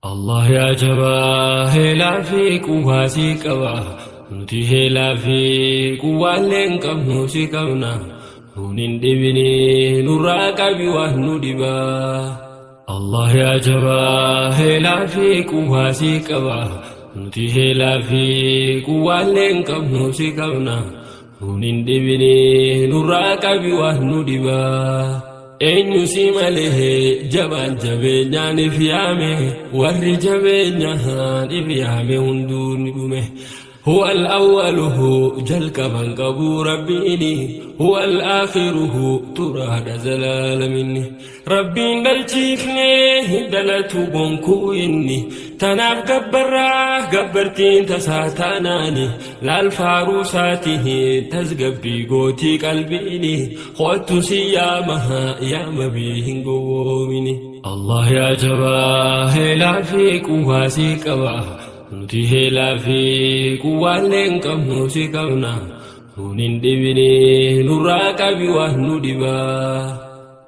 Allah yaa jabaa heelaa fi quwwaa si qaba. Nuti heelaa fi quwwaallee hin qabnu si qabna. Nuun hin dhibini nurraa qabi waan nu dhibaa. Allah yaa jabaa heelaa fi quwwaa si qaba. Nuti heelaa fi quwwaallee hin qabnu si qabna. Nuun hin dhibini nurraa qabi waan nu dhibaa. Eenyu si malee jabaan jabeenyaan if yaame warri jabeenyaan if yaame hunduu ni dhume. Huwa al-awwaluhu jalqaban qabuu rabbiini huwa al-aakhiruhu turaadha zalaalaminni. Rabbiin dhalchiifne hin dhalatu gonkuu inni tanaaf gabbarraa gabbartiin tasaa taanaani laal faaruu isaatiin tasgabbii gootii qalbiini kottu si yaama yaama bii hin gowwoomini. Allah yaa jabaa heelaa fi quwwaa si qaba nuti heelaa fi quwwaallee hin qabnu si qabna nuun hin dhibini nurraa qabi waan nu dhibaa.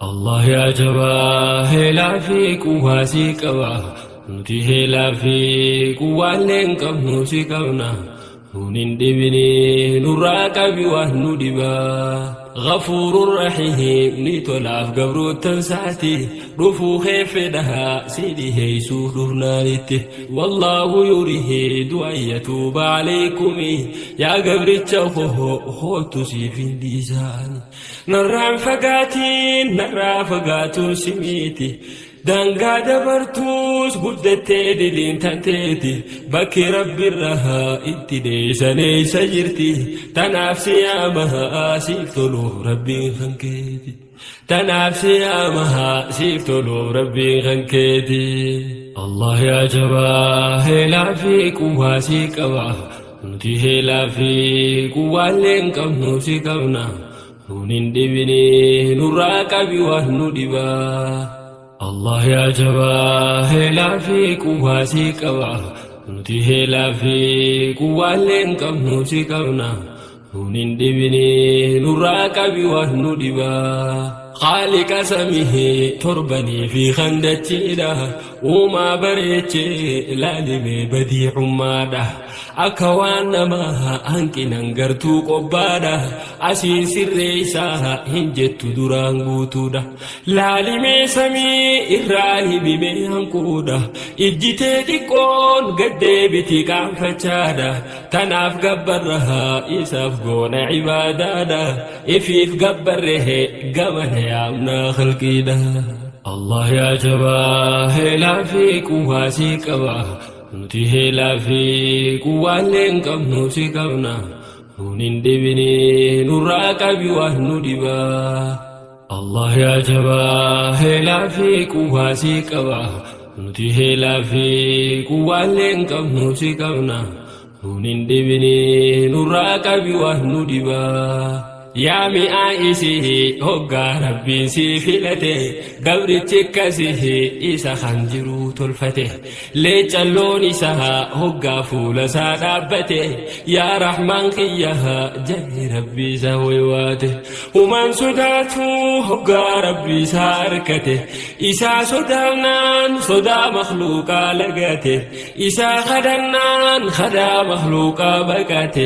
Allah yaa jabaa heelaa fi quwwaa si qaba. Nuti heelaa fi quwwaallee hin qabnu si qabna. Nuun hin dhibini nurraa qabi waan nu dhibaa. Ghafuurur Rahiim ni tolaaf gabroottan saati dhufuu kee fedha si dhiheessuu dhufnaanitti. Wallaahu yuriidu an yatuuba aleykumi yaa gabricha koo kootu siif hin dhiisaani. Narraan fagaatiin narraa fagaatuun si miti. Daangaa dabartuus guddattee diliin tanteeti. Bakki rabbirraa itti dheessan eessa jirti. Tanaaf si yaama siif toluuf rabbiin kan keeti. Tanaaf si yaama siif toluuf rabbiin kan keeti. Allah yaa jabaa heelaa fi quwwaa si qaba. Nuti heelaa fi quwwaallee hin qabnu si qabna. Nuun hin dhibini nurraa qabi waan nu dhibaa. Allah yaa jabaa heelaa fi quwwaa si qaba. Nuti heelaa fi quwwaallee hin qabnu si qabna. Nuun hin dhibini nurraa qabi waan nu dhibaa. Khaaliqa samii torbanii fi khandachiidha. Uumaa bareechee laalimee badiicummaadha. Akka waan namaa hanqinan gartuu qobbaadha. Asiin sirreessaa hin jettu duraan guutuudha. Laalimee samii irraa himimee hanquudha. Ijjitee xiqqoon gad deebiti qaanfachaadha. Tanaaf gabbarra isaaf goona ibaadaadha. Ifiif gabbarre gamana yaamna khalqiidha. Allah yaa jabaa heelaa fi quwwaa si qaba. Nuti heelaa fi quwwaallee hin qabnu si qabna. Nuun hin dhibini nurraa qabi waan nu dhibaa. Allah yaa jabaa heelaa fi quwwaa si qaba. Nuti heelaa fi quwwaallee hin qabnu si qabna. Nuun hin dhibini nurraa qabi waan nu dhibaa. Yaa mi'aa isii hoggaa rabbiin sii filate gabrichi akkasii isa kan jiru tolfate leecalloon isaa hoggaa fuula isaa dhaabbate yaa rahmaan kiyya jedhe rabbii isaa waywaate humaan sodaatu hoggaa rabbii isaa argate isaa sodaannaan sodaa makhluuqaa lagate Isaa kadhannaan kadaa makhluuqaa baqate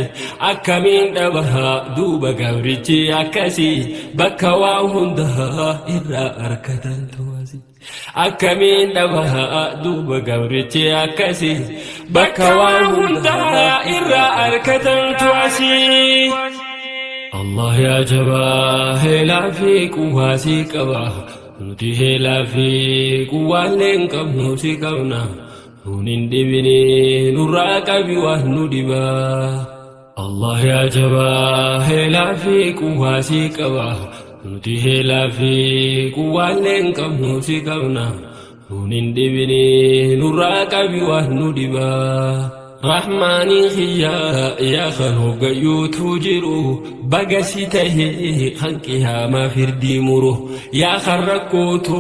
akkamiin dhabaha duuba gabrichi akkasii bakka waan hundaa irraa arkatan tuwasi. Akkamiin dhabaha duuba gabrichi akkasii bakka waan hundaa irraa arkatan tuwasi. Allah yaa jabaa heelaa fi quwwaa si qaba. Nuti heelaa fi quwwaallee hin qabnu si qabna. Nuun hin dhibini nurraa qabi waan nu dhibaa. Allah yaa jabaa heelaa fi quwwaa si qaba. Nuti heelaa fi quwwaallee hin qabnu si qabna. Nuun hin dhibini nurraa qabi waan nu dhibaa. Rahmaaniin kiyya yaa kan hoggayyuutu jiru baga si tahee kan qiyaamaa firdii muru yaa kan rakkootu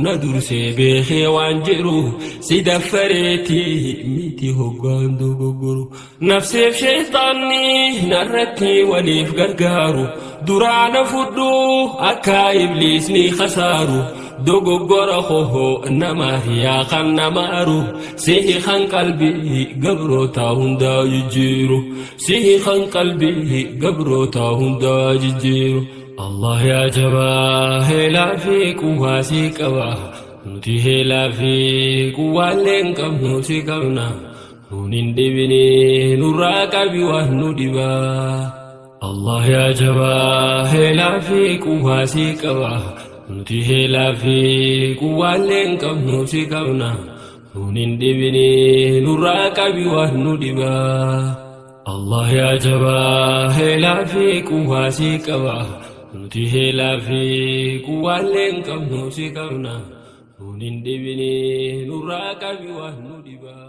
na dursee beekee waan jiru si daffareeti miti hoggaan dogoggoru nafseef sheexaanni narratti waliif gargaaru duraa na fudhu akka ibliisni khasaaru. Dogoggora koo nama yaa kan namaaru, sihi kan qalbii gabroota hundaa jijjiiru, sihi kan qalbii gabroota hundaa jijjiiru. Allah yaa jabaa heelaa fi quwwaa si qaba. Nuti heelaa fi quwwaallee hin qabnu, si qabna. Nuun hin dhibini, nurraa qabi waan nu dhibaa. Allah yaa jabaa heelaa fi quwwaa si qaba. Nuti heelaa fi quwwaallee hin qabnu, si qabna. Nuun hin dhibini, nurraa qabi waan nu dhibaa. Allah yaa jabaa heelaa fi quwwaa si qaba. Nuti heelaa fi quwwaallee hin qabnu, si qabna. Nuun hin dhibini, nurraa qabi waan nu dhibaa.